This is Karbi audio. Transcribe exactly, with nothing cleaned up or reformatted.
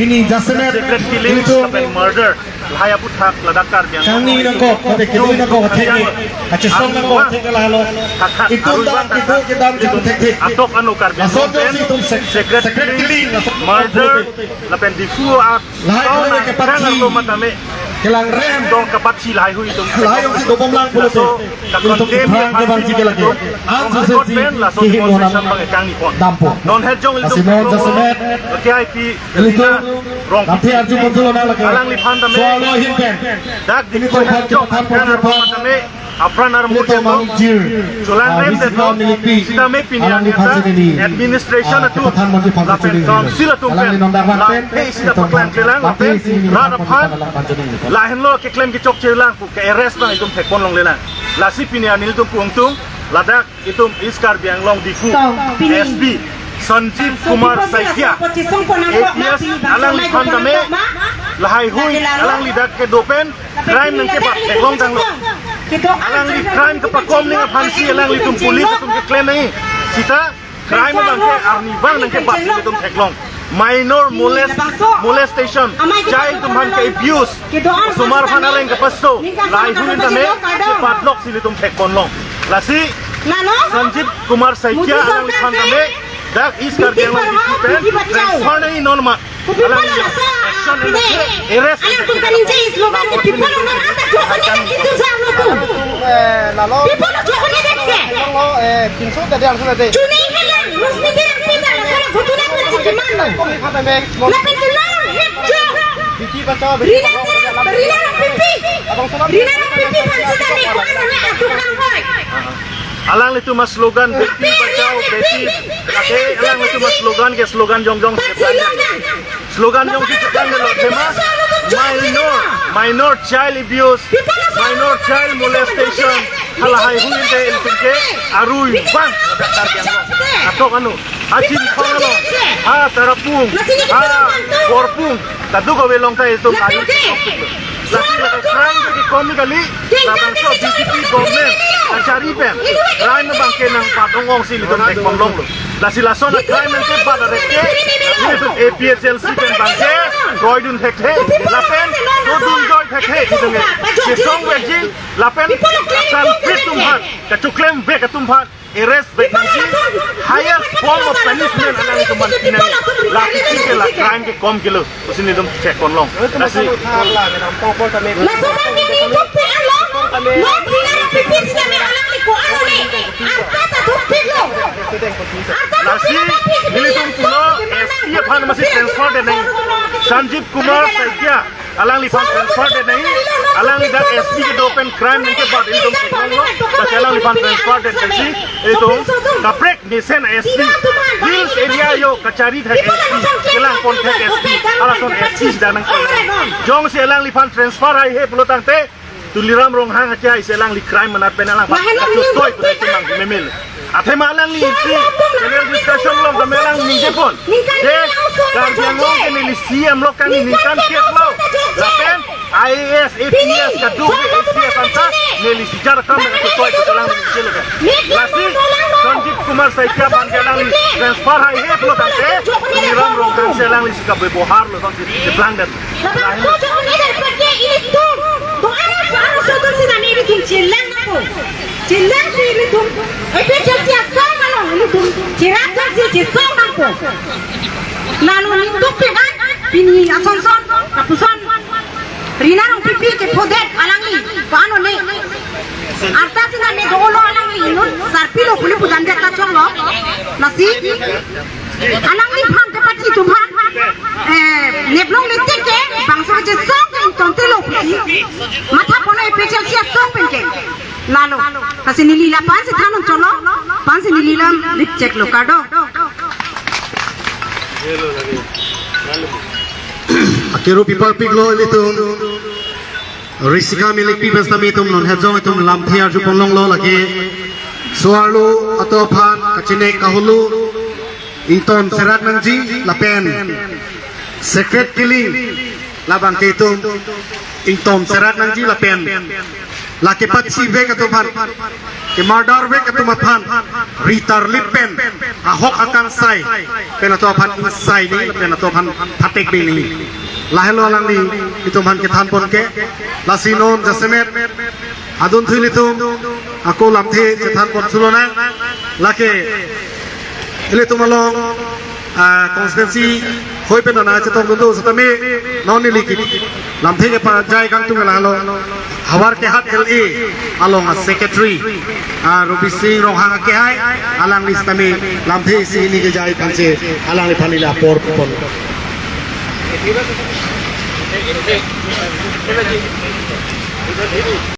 Ini jasemet, secret killings, ilitum lapen murder lahai aputhak ladak Karbi Anglong kangni nangkok, kade kedui nangkok atheke, kachesong nangkok atheke lahelo. Itum dak keduk kedam jaku thekthe. Atok anu Karbi Anglong pen secret killing, murder, lapen Diphu a lahai kangni kepatsi lo matame kelang rem dong kepatsi lahai hui itum, lahai hui si dobom lang pulote. Itum iprang ke bang jike lagi. An sose si kehingno nam dampo. Non het jong ilitum, asi non jasemet, K I P ilitum rong lamthe arju montulo nang lagi. Alangliphan tame soalo ahin pen dak ilitum phan kepathan pon kepathan tame apran armu ilitum mangjir. Cholang rem det lo. Sitame pini alangliphan sini administration atum, kepathan monji phan lapen sini council atum alangli pen non darwan pen lamthe sita ilitum paklang chelang, lamthe lapen sini rat aphan lahenlo keklem kechokche lang pu ke-arrest abang itum thekpon longlelang. Lasi pini anil atum pu ingtung, ladak itum East Karbi Anglong Diphu S P Sanjeev Kumar Saikia, A P S, alangliphan tame lahai hui alangli dak kedo pen crime nangkebat theklong tanglo. Alangli crime kepakom ning aphansi alanglitum police atum keklem nangji. Sita crime abang ke arnivang nangkebat si ilitum theklong. Minor molest, molestation, child atum aphan ke-abuse, osomar aphan areng kepaso, lahai hui tame kebat lok si ilitum thekpon long. Lasi Sanjeev Kumar Saikia alangliphan tame dak East Karbi Anglong Diphu pen transfer nangji non ma. Alang action nangji, arrest nangji. Alang tum kaning je slogan ke people ong nang anta jokoni ke kitu sa lo tu. Eh, lalo. People ong jokoni ke ke. Lalo, eh, pinso tadi langsung tadi. Chuni ke lang, Rusmiti lang pita la sala butuna pun si kiman. Kami kata me. Lapen tu lang het jo. Beti baca, beti Rina baca, lang, Rina lang pipi. Abang salam. Rina lang pipi pan sita ni ko anu ni atu kang hoi. Alanglitum a-slogan beti bachao, beti, lake alanglitum a-slogan ke slogan jongjong. Slogan jongsi cheplang lo athema minor, minor child abuse, minor child molestation, halahai hui te ilitum ke arui bang. Atok anu, a Chinthong along, a Tarapung, a Borpung, kadokave along ta itum arui. Lasi la crime ke kekom kali, labangso B J P government kachari pen crime abang ke nangbat ong-ong si ilitum thekpon longlo. Lasi lason a-crime nangkebat arek ke ilitum A P H L C pen abang ke kroidun thekthe, lapen dodun joi thekthe itum ke. Chesong vekji, lapen kaprek atum aphan, kachoklem vek atum aphan arrest vek nangji, highest form of punishment alanglitum aphan pi nangji. La kiching ke la crime kekom kelo pusi nelitum thekpon long. Lasi. Laso abang ke nelitum pe alo, non pinara pipi sitame alangli ko alo ne. Arta ta dopik lo. Arta ta dopik lo. Lasi nelitum pulo S P aphan masi transfer det nangji. Sanjeev Kumar Saikia. Alangliphan transfer det nangji, alangli dak S P kedo pen crime nangkebat ilitum theklonglo, lasi alangliphan transfer det nangji, itum kaprek mesen S P, Hills area yo kachari thek S P, kelang pon thek S P, alason S P sida nangkok. Jongsi alangliphan transfer haihe pulo tangte, Tuliram Ronghang akia isi alangli crime manat pen alang pa, lahenlo kachotoi pu itum nang memel. Athema alangli isi panel discussion along kami alang ningjepon. Je Karbi Anglong ke neli C M lo kangni ningkan kep lo. Lapen I A S, A P S, kadokave A C S anta neli si jar kam na kachotoi pu alang ningje lo. Lasi Sanjeev Kumar Saikia aphan ke alangli transfer haihe pulo tangte, Tuliram Ronghang si alangli si kabebohar lo tangte cheplang det. Labangso jong ini dari pagi itu. Doa na sa ano soto si nami ini tum chelang ako. Chelang si ini tum. Epe chel si asong along ini tum. Cherak chel si chesong ako. Lalu nituk pekan pini asonson kapuson. Rina Rongpipi ke phodet alangli. Ko ano ne. Arta si nami dolo alangli inut. Sarpi lo puli pujan jata chonglo. Lasi. Alangliphan ke pati tum aphan, eh, neplong letik ke, bangso chesong ke ingtonte lo pusi. Matha pon A P H L C asong pen ke. Lalo. Lasi neli la pan si than-un cholo, pan si neli lam dik chek lo kado. Akero pipar pik lo ilitum. Risika milik pi besta mi itum non hejong itum lamthe arjupon longlo lake. Soarlo ato aphan kachine kahulu ington serat nangji lapen secret killing labang ke itum ington serat nangji lapen Lake pachivek atum aphan, ke murder vek atum aphan, ritar lipen, ahok akangsai, pen atum aphan ingsai nangji, pen atum aphan phatek nangji. Lahelo alangli itum aphan kethan pon ke, lasi non jasemet, adun thu ilitum, ako lamthe chethan pon thu lonang, lake ilitum along, ah, constituency hoi pen nangchetongdun do setame non neli ke lamthe kepajai kangtung lahelo. Havar ke hat L A along a secretary, ah, Rupi Sing Ronghang akehai, alangli setame lamthe isi hini kejai aphan si alangliphan neli apor pon.